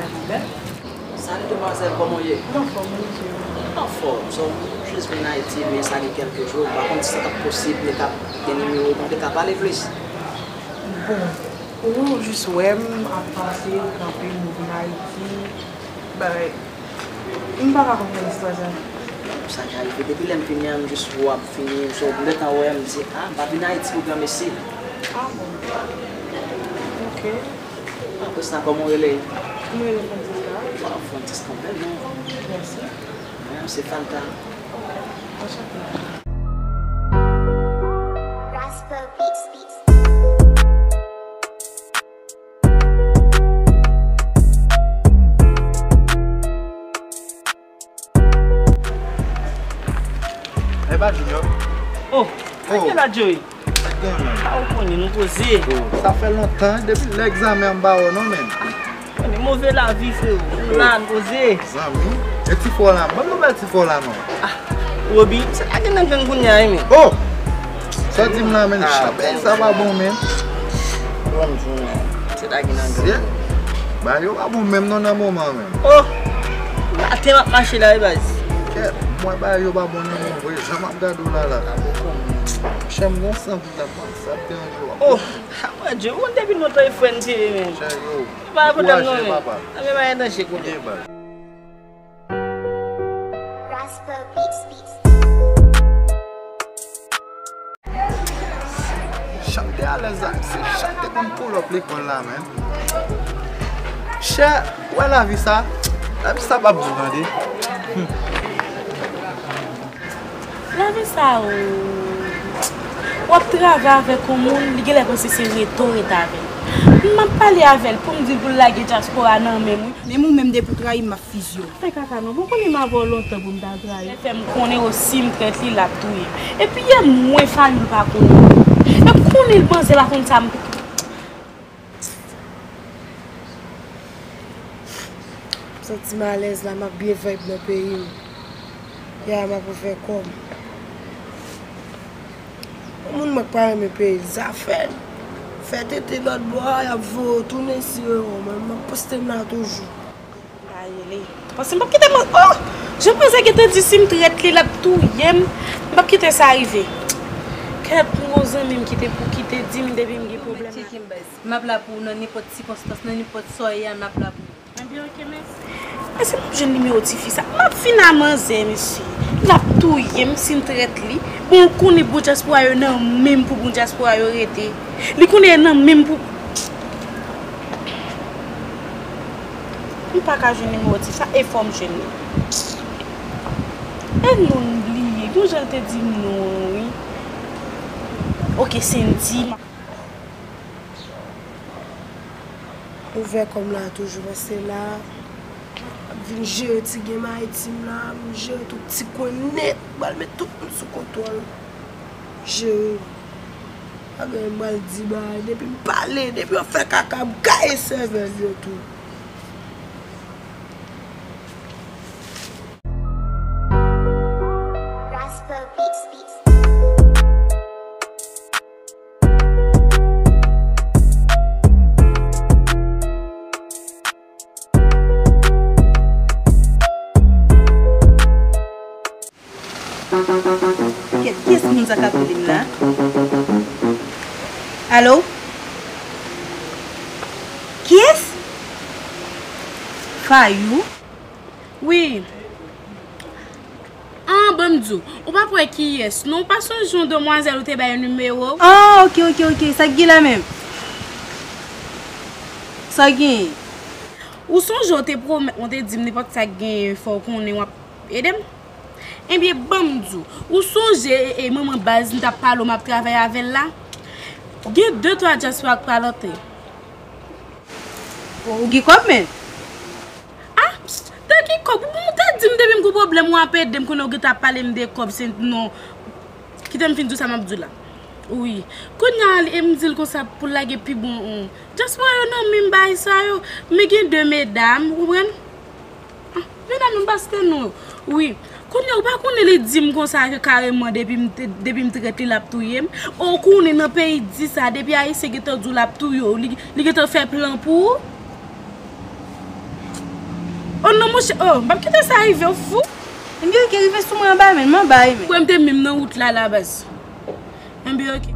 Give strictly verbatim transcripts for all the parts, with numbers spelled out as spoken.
Salut demwazèl, kòman w ye? Anfòm, wi, mesye. Anfòm, so, m jis vin Ayiti, men sa gen kèlke jou, m pa konn si sa t ap posib, nou t ap gen nimewo, nou te ka pale plis. Bon, ou jis wè m ap pase, kanpe, m vin Ayiti, bagay. M pa ka konprann istwa sa. Sa ka rive, depi lè m vini an, m jis wè w ap vini, so, m gentan wè, m di, ah, m pa vin Ayiti pou granmesi. Ah bon? Ok. Apre sa, kòman w rele? M rele Francisca. Waw, Francisca, bèl non. Mèsi. Mwen, se Falta. Anchante. Epa Junior. Oh, sa k gen la, Joey? Sa k gen, man? A, ou konnen, nou poze. Oh, sa fè lontan, depi lè egzamen an m pa wè w non, man. Konnen move lavi, frewo. Nou la, nou poze. Zanmi, e ti frè w la, ban m nouvèl ti frè w la non. Ah, Roby, se lage nan gang kounye a, wi, men. Oh! Sa w di m la, man? Ah, chabèy sa pa bon, man. Bon, di, man. Se lage nan gang. Bagay yo pa bon menm non nan moman, man. Oh! Maten m ap mache la, wi, baz. Kèt, mwen bagay yo pa bon nan moman, vre, jan m ap gade w la, la. Chè m gon san pou ta pran, sa ap deranje w. Oh! Mwen, Dye, ou konn depi lontan e frè n se ye, men. Chè, yo, pa pwoblèm non, men. Ankouraje, papa. Anben, pa gen danje, konnen. Ye, baz. Chante alèz la, se chante pou m pull up lekòl la, man. Chè, wè lavi sa, lavi sa p ap di w tande. Hmm. Lavi sa, o. W ap travay avèk yon moun, li genlè panse se rete w rete avè l. M ap pale avè l pou m di l pou l lage dyaspora nan men m, wi. Menm ou menm, depi w trayi m, m ap fizye w. Fè kaka non, bon, konnen m avè w lontan pou m ta trayi. Lè fè m konnen osi m trèt li, l ap touye m. Epi yè mwen Fayou l pa konnen. E konnen l panse l ap konn sa m. M santi m alèz la, m ap byen vibe nan peyi m. Ya, m ap refè kò m. Yon moun mwen k pa renmen peyi l, zafè l. Fè tete lòt bò a, y ap voye w tounen si yo, mwen, m ap poste m la toujou. Pa rele. Paske m p ap kite man-, oh! Jan manzè gentan di si m trèt li, l ap touye m. M p ap kite sa rive. Kèt, m gon zanmi m ki te pou kite di m depi m gen pwoblèm. Tcheke m, baz. M ap la pou ou nan nenpòt sikonstans, nan nenpòt sa w ye a, m ap la pou ou. Ebyen, oke, mèsi. Èske m ap jwenn nimewo tifi sa? M ap fin a manzè, mesye. L ap touye m si m trèt li. Bon, ou konnen bon dyaspora yo nan men m pou bon dyaspora yo rete. Li konnen nan men m pou M pa ka jwenn nimewo ti sa, e fò m jwenn li. E non, m bliye. Gon jan l te di m non an, wi. Oke, Sendy. Ouvè kò m la toujou, paske la, m ap vin jere ti game Ayiti m la, m jere tout ti kwen nèt, m pral met tout moun sou kontwòl. Jere. Pa gen m pral di bagay, depi m pale, depi yo fè kaka, m gaye sèvèl yo tou. Kèt, kiyès moun sa k ap rele m la? Alo? Kiyès? Fayou? Wi. Ah, ban m di w, ou p ap wè kiyès non, ou pa sonje yon demwazèl ou te bay nimewo w? Ah, oke, oke, oke, sa k gen la menm? Sa k genyen? Ou sonje ou te pwomèt mwen, ou te di m nenpòt sa k genyen, fò w konnen w ap ede m? Ebyen, ban m di w, ou sonje e, e manman baz m t ap pale w, m ap travay avè l la? Gen de twa dyaspora k pral antre. Ou gen kòb, men? Ah, de ki kòb? Ou te di m depi m gon pwoblèm, w ap ede m, kounye a ou gentan ap pale m de kòb, se non. Kite m fin di w sa m ap di w la. Wi. Kounye a, e m di l konsa pou l lage pi bon, on. Dyaspora yo nan menm bagay sa yo. Men gen de medam, ou konprann? Ah, medam yo, m pa site non yo. Wi. Kounye a, ou pa konnen li di m konsa ke kareman depi m te, depi m trèt li, l ap touye m. Ou konnen nan peyi di sa, depi Ayisyen gentan di w l ap touye w, li, li gentan fè plan pou ou. Oh non, monchè, oh, m p ap kite sa rive, ou fou? Ebyen, ki rive sou mwen anba, men, m anba, wi, men. Kwè m te menm nan wout la, la, baz. Ebyen, oke.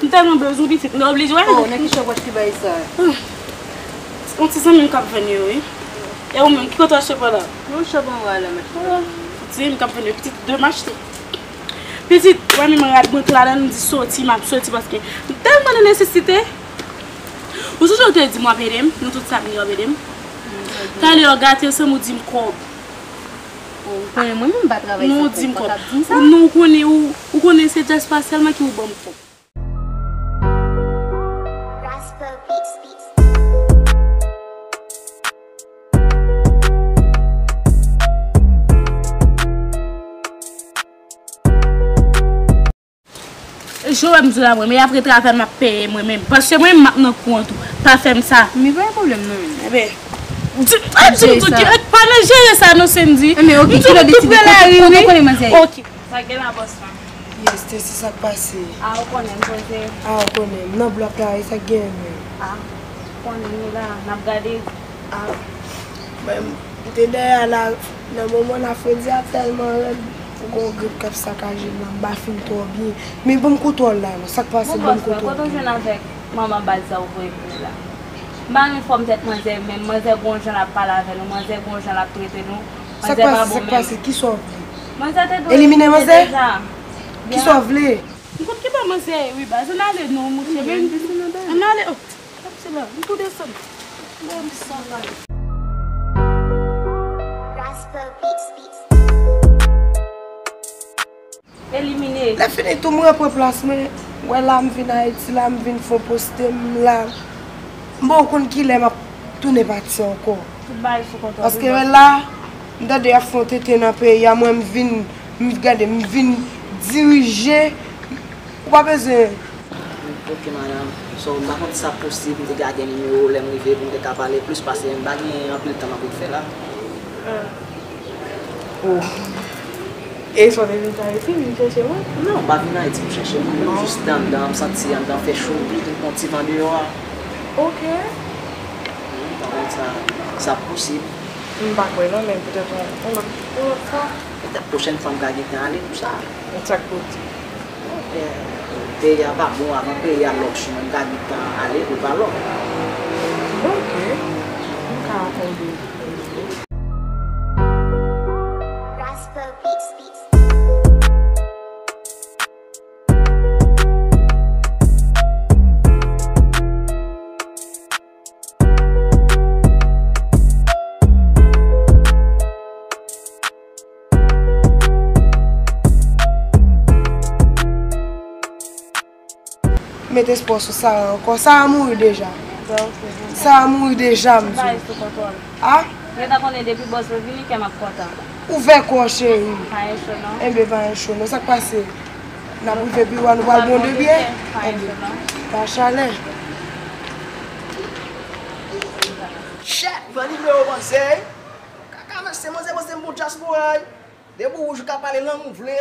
M tèlman bezwen pitit, m te oblije wè. Oh, nan ki chòp w achte bagay sa? Yon ti zanmi m k ap vann yo, wi. E ou menm, ki kote w achte pa la? Yon chòp anwa la, m achte. Ti zanmi m k ap vann yo, pitit, de m achte. Pitit, wè menm rad mwen tou ladan, m di soti, m ap soti paske m tèlman nan nesesite. Ou sonje w te di m w ap ede m, nan tout sa m gen w ap ede m. Talè w gate san m ou di m kòb. Ou konnen mwen menm m pa travay san kòb, ou pa ka ap di m sa. Non, ou konnen, ou, ou konnen se Jasper sèlman ki ou ban m kòb. Jan w wè m di w la mwen, men apre travay m ap peye mwen menm. Paske mwen menm m ap nan kou an tou. Pa fè m sa. Men pa gen pwoblèm non menm. Enben, di, a, di m tout ki, pa nan jere sa non, Sendy. Enben, oke, m di w m tou pre lari, wi. Oke. Sa gen la, bòs la? Yes, Stacy, sa k pase? A, ou konnen m poze. A, ou konnen. M nan blòk la, e sa k gen menm? A, ou konnen nou la, n ap gade. A, men, m te dèyè la, nan moman la, fredi a tèlman rèd, m gon grip k ap sakaje m la, m pa fin twò byen. Men ban m kontwòl la, non, sa k pase, ban m kontwòl. Bon, bòs la, kote w jwenn avèk manman baz sa ou voye pou li la? M pa renmen fòm tèt manzè, men manzè gon jan l ap pale avè nou, manzè gon jan l ap trete nou, manzè pa bon menm. Sa k pase, sa k pase, kisa w vle? Manzè te dwe elimine manzè deja. Kisa w vle? M konn ki bò manzè ye, wi, baz. Ann ale non, monchè. Ann ale, oh. Ap se la, m tou desann. Bon, m sanble. Elimine. Lè fini tou, m repran plas mwen. Wè la, m vin Ayiti, la, m vin fè yon poste, m la. M poko konn kilè m ap tounen pati ankò. Tout bagay sou kontwòl. Paske wè la, m tande y ap fè yon tenten nan peyi a, mwen, m vin, m gade, m vin dirije. Ou pa bezwen. Ok, madanm. So, m pa konn si sa posib, m te ka gen nimewo w lè m rive pou m te ka pale plis, paske m pa gen anpil tan m ap fè la. Oh. E sa w te vin fè Ayiti, vin chèche mwen? Non, m pa vin Ayiti pou chèche moun. M jis te anndan, m santi anndan fè cho, m vin pran ti van deyò a. Ok. Wi, m pa konn sa, sa posib. M pa kwè non, men petèt yon, yon lòt, yon lòt fwa. Petèt pwochèn fwa m ka gentan ale pou sa. Sa k pou di? Bon, peyi a pa bon, avan peyi a lòk sou mwen, m ka gentan ale pou l pa lòk. Ok. M ka akonde. Met espwa sou Sara ankò. Sara mouri deja. Sara mouri deja, m di w. A? Gentan konnen depi bòs la vini, kè m ap kontan. Ouvè kò w, cheri. Pa gen cho non. Enben, pa gen cho non. Sa k pase? N ap rive biwo a, nou pral bon de byen? Enben, pa chalè. Chèt, pran nimewo manzè. Kaka, men se manzè, manzè, m bon dyaspora. Depi w wouj, ou ka pale lang ou vle.